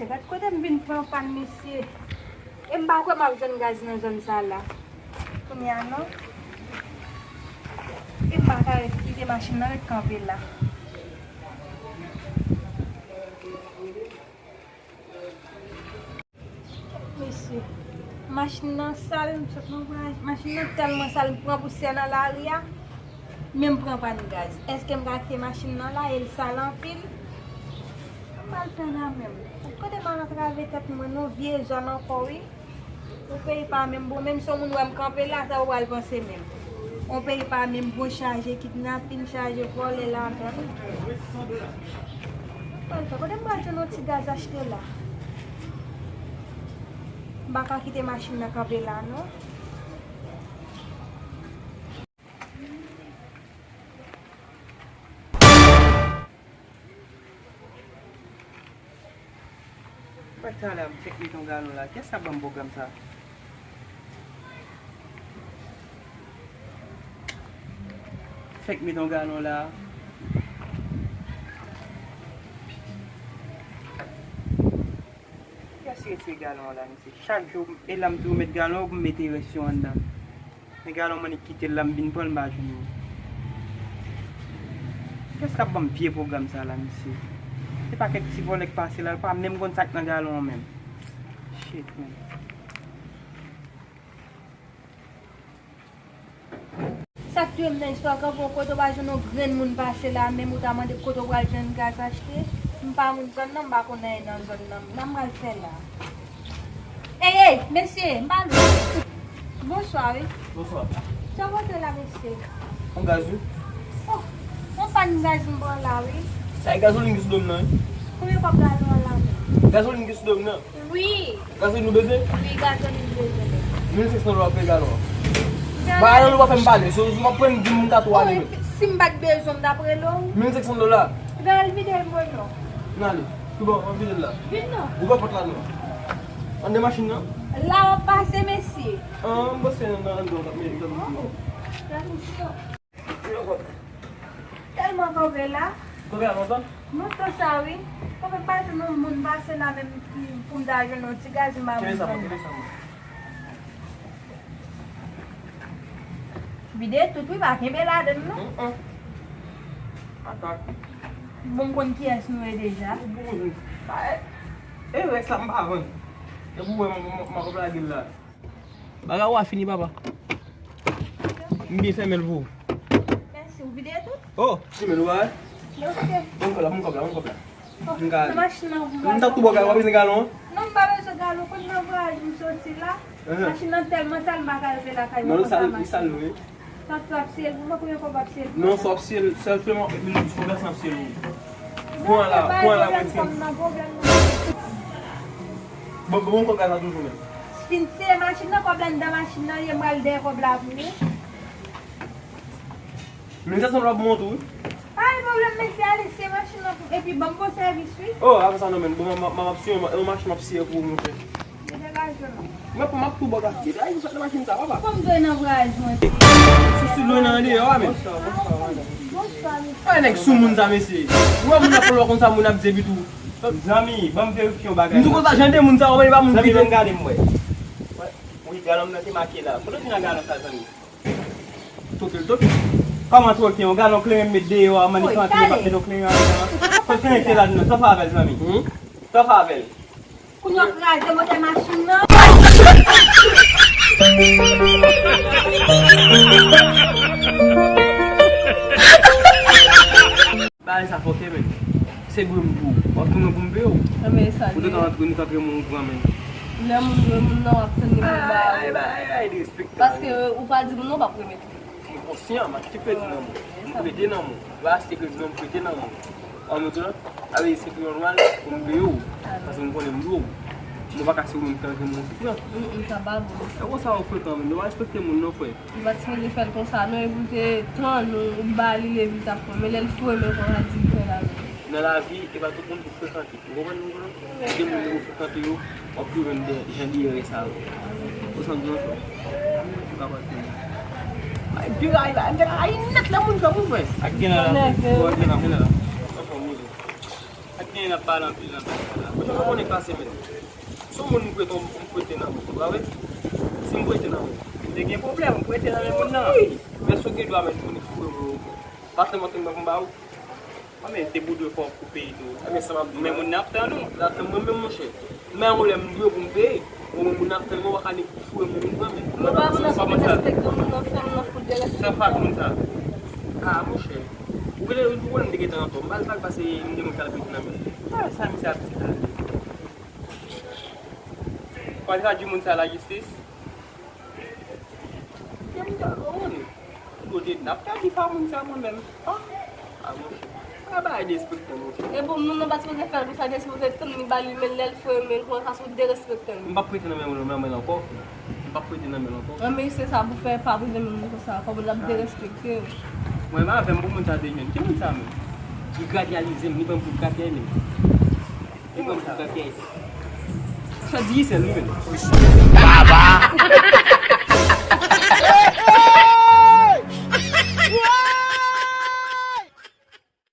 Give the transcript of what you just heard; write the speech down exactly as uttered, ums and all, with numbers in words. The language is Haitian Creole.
Gad kote m vin pran pàn, mesye. E m pa kwè m ap jwenn gaz nan zòn sa la. Kounye a non. E m pa ka ret kite machin nan ret kanpe la. Mesye, machin nan sal, m sot nan vwayaj. Machin nan tèlman sal, m pran pousyè nan lari a, men m pran pàn gaz. Èske m ka kite machin nan la e l sal anpil? Sa m pral fè la menm? Kote m al antrave tèt mwen non, vye zòn ankò wi. Yon peyi pa menm bon, menm si yon moun wè m kanpe la, sa ou pral panse menm? Yon peyi pa menm bon, chaje kidnapin, chaje vòlè ladan l. Mwen fè, kote m pral jwenn yon ti gaz achte la? M pa ka kite machin nan kanpe la non. Wè talè a m fèk met yon galon la. Kiyès k ap ban m pwogram sa? Fèk met yon galon la. Kiyès ki retire galon an la, mesye? Chak jou, e la m toujou met galon, pou m mete rès yo anndan. Men galon m annik kite l la, m vin pran l, m pa jwenn li. Kiyès k ap ban m vye pwogram sa la, mesye? Se pa kèk ti vòlè k pase la, l pa menm konn sa k nan galon an menm. Shit, man. Sa k touye m nan istwa kanpe, kote w pa jwenn yon grenn moun pase la, menm ou ta mande kote w pral jwenn gaz achte. M pa moun zòn nan, m pa konn anyen nan zòn nan. Sa m pral fè la? Ey, ey, mesye, m pa lwen. Bonswa, wi. Bonswa. Sa w pote la, mesye? Yon gaz, wi. Oh, yon pàn gaz m pran la, wi. Sa e gazolin ki sou do m nan, wi. Konbyen kòb galon an la menm? Gazolin ki sou do m nan. Wi. Gazolin ou bezwen? Wi, gazolin m bezwen. Mil senk san dola pou galon an. Ba, alò, ou pa fè m pale. Si w pa pran, di m ka tou ale menm. Si m pa t bezwen, m t ap rele w. Mil senk san dola. Nan al vide l mwen non. N ale. Tou bon, an vide l la. Vin non. Ou pa pot la non. Anndan machin nan? La w ap pase, mesye. An, m panse nan anndan w t ap mete. Oh, oh. Tèlman kanpe la. Kanpe la lontan? Lontan sa wi. Kanpe pa jwenn yon moun pase la menm pou m ta jwenn yon ti gaz m pa moun. Kenbe sa, kenbe sa. Vide tout wi, pa kenbe ladann non. Atak. Bon, m konn kiyès nou ye deja. E rès la m pa vann. E pou wè m ap lage l la. Bagay ou a fini, papa. M byen fèmen l pou ou. Mèsi, ou vide tout? Oh, fèmen l ou a. Mèsi. Bon kòb la, bon kòb la, bon kòb la. M ka. Nan machin nan, m ta tou bò kay, w ap bezwen galon? Non, m pa bezwen galon. Kounye a vwayaj m soti la. Machin nan tèlman sal, m pa ka rive lakay mwen. Non, li sal, li sal, wi. Sa ap siyel pou mwen, konbyen kòb ap siyel pou mwen? Non, sa ap siyel, sèlman mil dis konbyen sa ap siyel pou mwen. Pran la, pran la, mwen ti. Bon, bon, kòb la toujou menm. Fin siyel machin nan, kòb la anndan machin nan, ye m pral dèyè kòb la pou ou. Mil senk san dola pou mwen tou, wi. Pa gen pwoblèm, mesye, ale, siyel machin nan pou, epi ban m bon sèvis, wi. Oh, apre sa, non, men, bon, m, m, m ap siyel, yon machin m ap siyel pou ou, monchè. Mwen pou m ap tou bò gate. Ay, ou sot nan machin sa, papa. Kòm dwe nan vwayaj mwen. Sou sou dwe nan deyò a menm. Bonswa, mesye. Ay, nèg sou moun sa, mesye. Ou wè moun ap pale konsa, moun ap di epi tou. Zanmi, ban m verifye yon bagay. M di konsa, jan de moun sa, ou wè, pa moun ki te. Zanmi, ban m gade m wè. Wi, galon nan te make la. Kote w jwenn galon sa, zanmi? Twoke l, twoke. Kòman twoke? Yon galon kleren m met deyò a, mannikan antre, m ap met yon kleren anndan. Kot kleren te ladan? Sa fè avè l, zanmi? Sa fè avè l? Kounye a w kraze motè machin nan. Bagay sa fòkè, men. Se bri m pou ou. W ap tounen pou m peye w. Ou te ka antre, nou ka antre moun ou pran, men. Lè moun dwe moun nan, w ap tann li pou ba ou. Ay, ay, ay, ay, derespektan. Paske ou pa di moun nan, w p ap remèt li. M konsyan, m achte kredi nan men w. M prete nan men w. M pa achte kredi nan men w, m prete nan men w. An nou di la, ale se kliyan nòmal pou m peye w. Paske m konnen m dwe w. Nou pa ka se ou menm ki antre nan sou pran. Mm, mm, sa pa bon. E konsa ou frekan menm, nou pa respekte moun non, frè. Ou pa t sipoze fè l konsa non, epi w te tann ou, ou ba li leve l t ap pran. Men lè l foure men konsa, di l fè lavi. Nan lavi, e pa tout moun ki frekante. Ou konprann, ou konprann? Gen moun ou frekante yo, w ap toujou jwenn de jan de erè sa yo. Ou sa m di w? Ou ka pase. Ay, pi ray la, m te ka rayi nèt lè moun fè moun fè. Ak gen la, la. Ou ak gen la, gen la. Anfòm, ou. Ak N ap pale anpil nan bagay la. Mwen pa konnen pase menm. Se yon moun m prete, m prete nan men, pa vre? Si m prete nan men, m te gen pwoblèm, m prete nan men moun nan. Wi. Men si w gen dwa met moun ki foure mwen, pa tann mwen, tann mwen pou m ba ou. Mwen menm, te pou dwe fè w pou peyi tou. Ebyen, sa m ap di. Men moun nan ap tann ou. L ap tann mwen menm, monchè. Men yon lè m dwe pou m peye. Mwen menm, moun ap tann mwen, w pa ka nèg foure mwen menm, mwen menm. Mwen pa vle derespekte moun nan, fè m nan fout derespekte. Sa fòt moun sa. Ah, monchè. Ou genlè, ou konnen m te gentan antò. M pa l vag pase m gen moun k al prete nan men. Ah, sa misye ap di la. Pral tradui moun sa lajistis. Gen moun sa, ou konnen. Kote n ap pèdi pa moun sa mwen menm. Ah, ah, monchè. Pa bay derespekte, monchè. E bon, moun nan pa sipoze fè l pou sa, te sipoze tann li ba li men, lè l foure men l, kounye a sa sou derespekte l. M p ap prete nan men, nan men l ankò. M p ap prete nan men l ankò. An, men se sa pou fè, pa prete nan men l konsa, kòman l ap derespekte w. Mwen, m avè m pou moun sa te jwenn. Ki moun sa menm? Li gratyalize m, li pran m pou gratyay menm. Li pran m pou gratyay. Sa di sèl li menm. Baba!